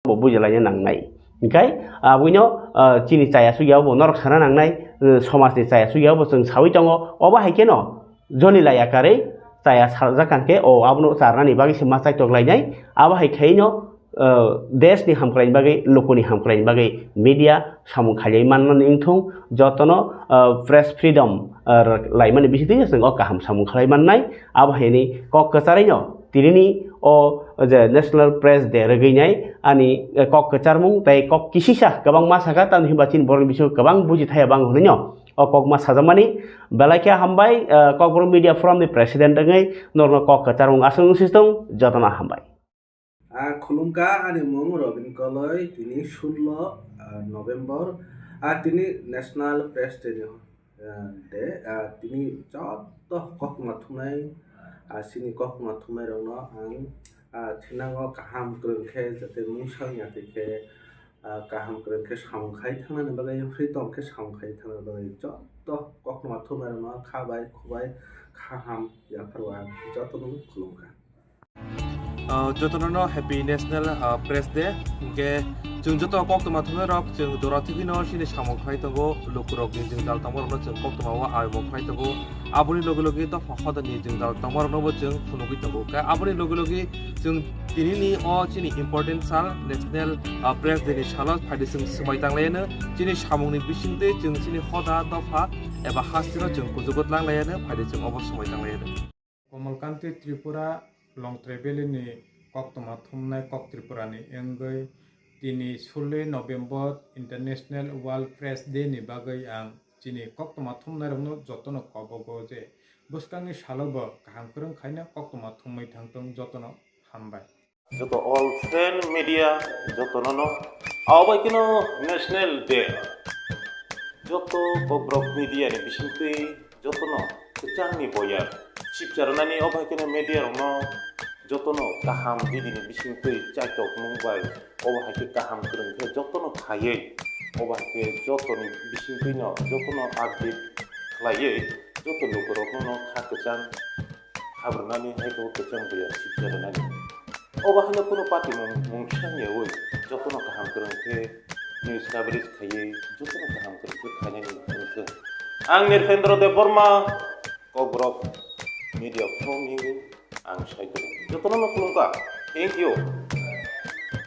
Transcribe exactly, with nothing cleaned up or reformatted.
bo bujilaina nangnai. Hinkhe abwino, ah, chini chaya sugya bo norok sana nangnai, eh, somajni chaya sugya bo chwng sawi tongo. Obo hai kheno joli laya karwi chaya sarjak kha khe, o abono charnani bagwi se ma chaitok lainai. Abo hai khaino, ah, deshni hamkraini bagwi, lukuni hamkraini bagwi media samung khailai manmani wngthung, jotono, ah, press freedom, ah, laimani bisingtwi chwng o kaham samung khlai mannai. Abo haini kok kwcharino tinini o je National Press Day rwgwi nai ani, eh, kok kwcharmung tei kok kisisa kwbangma sakha, tamni hwnba chini borokni bisingo kwbang buji thaya bang hwnwi no o kok ma sajakmani. Belai khe hambai, eh, Kokborok Media Forum ni President wngwi norokno kok kwcharmung aswk wngsi tong, jotono hambai. Ah, khulumkha, ani mung Robin Koloi, tini sullo, ah, November, ah, tini National Press Day ni, ah, day, ah, tini joto koktwma thumnai, ah, chini koktwma thumnai rokno ang, ah, thinango kaham kwrwng khe jate mungsa wngya twi khe, ah, kaham kwrwng khe samung khai thangnani bagwi, free tong khe samung khai thangnani bagwi joto koktwma thumnai rokno kha bai, khu bai, kaham yapharo ang jotono khulumkha. Ah, jotono no Happy National, ah, Press Day. Hinkhe chwng joto koktwma thumnai rok chwng jora thwgwino chini samung khlai tongo, lukurokni jwngjal tongmarokno chwng koktwma o aimung khlai tongo. Aboni logi logi dopha hodani jwngjal tongmarokno bo chwng phunugwi tongo. Khe aboni logi logi chwng tinini o chini important sal National, ah, Press Day ni salo phaidi chwng swmai tanglaiano, chini samungni bisingtwi chwng chini hoda dopha eba hasteno chwng kuchugo tlanglaiano, phaidi chwng obo swmai tanglaiano. Komalkanti Tripura, Longtrai Valley ni koktwma thumnai kok Tripura ni wngwi tini sulwi November International World Press Day ni bagwi ang chini koktwma thumnai rokno jotono kobogo je bwskangni salo bo kaham kwrwng khaino koktwma thumwi thangtong, jotono hambai. Joto all friend media jotono no abo bai kheno National Day. Joto Kokborok media ni bisingtwi jotono kwchangni boyar sipcha rwnani, obo hai kheno media rokno jotono kaham bidini bisingtwi chaitok mung bai, obo hai khe kaham kwrwng khe jotono khaiwi, obo hai khe jotoni bisingtwino jotono update khlaiwi joto lukurokno no kha kwchang khabrwnani hai khe kwchang buya sipsa rwnani. Obo haino kunu party mung, mung sangyawi jotono kaham kwrwng khe news coverage khaiwi jotono kaham kwrwng khe khainani wngthung. Ang Nirpendra Debbarma, Kokborok Media Forum ni ang sai kwrwng. Jotono no khulumkha. Thank you.